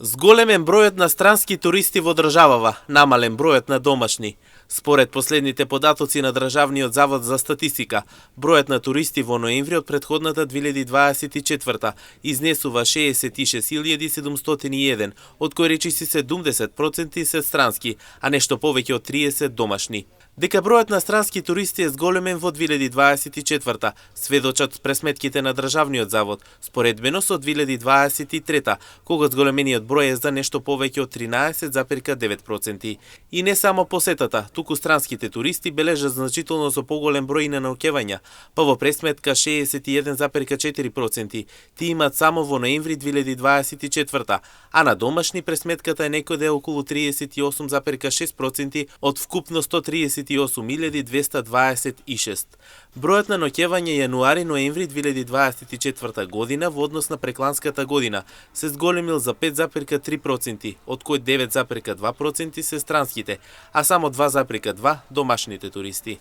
Зголемен бројот на странски туристи во државава, намален бројот на домашни. Според последните податоци на Државниот завод за статистика, бројот на туристи во ноември од претходната 2024 изнесува 66.701, од кои речиси 70% се странски, а нешто повеќе од 30 домашни. Дека бројот на странски туристи е зголемен во 2024 сведочат пресметките на Државниот завод, споредбено со 2023 кога зголемениот број е за нешто повеќе од 13,9%. И не само посетата, туку странските туристи бележат значително со поголем број на наоѓања, па во пресметка 61,4%, тие имат само во ноември 2024, а на домашни пресметката е некаде околу 38,6% од вкупно 138.226. Бројот на ноќевање јануари-ноември 2024 година во однос на прекланската година се зголемил за 5,3%, од кои 9,2% се странските, а само 2,2% домашните туристи.